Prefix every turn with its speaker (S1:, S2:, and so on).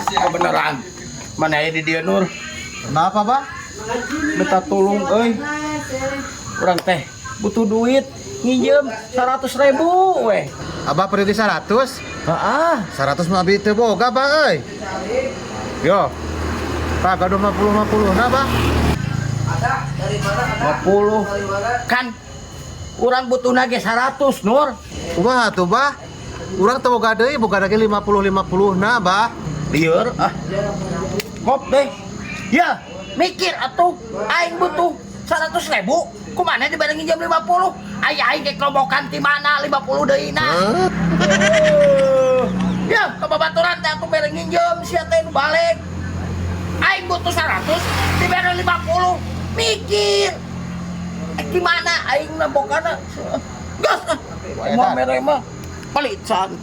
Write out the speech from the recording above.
S1: Kebenaran. Mana ya di dia, Nur?
S2: Kenapa, Bah?
S1: Minta tolong euy. Urang teh butuh duit, nginjem 100 ribu weh.
S2: Abah pergi 100?
S1: Heeh.
S2: 100 mah abi teu boga, Bah euy. Yo. Pak, gaduh 50 50 nah, Bah.
S1: 50 kan urang butuh ge 100, Nur.
S2: Kumaha tuh, Bah? Urang teu boga deui, boga lagi 50 50 nah, Bah.
S1: Lieur ah. Kop deh. Ya, mikir atuh, aing butuh 100 ribu. Kumana dibere nginjem 50? Aya aing ge kelobokan ti mana 50 deui na?
S2: Hah?
S1: Ya, ke babaturan teh atuh bere nginjem sia teh nu balik. Aing butuh 100, dibere 50. Mikir. Eh, gimana aing nambokana? Gas ah. Mau mere mah palican.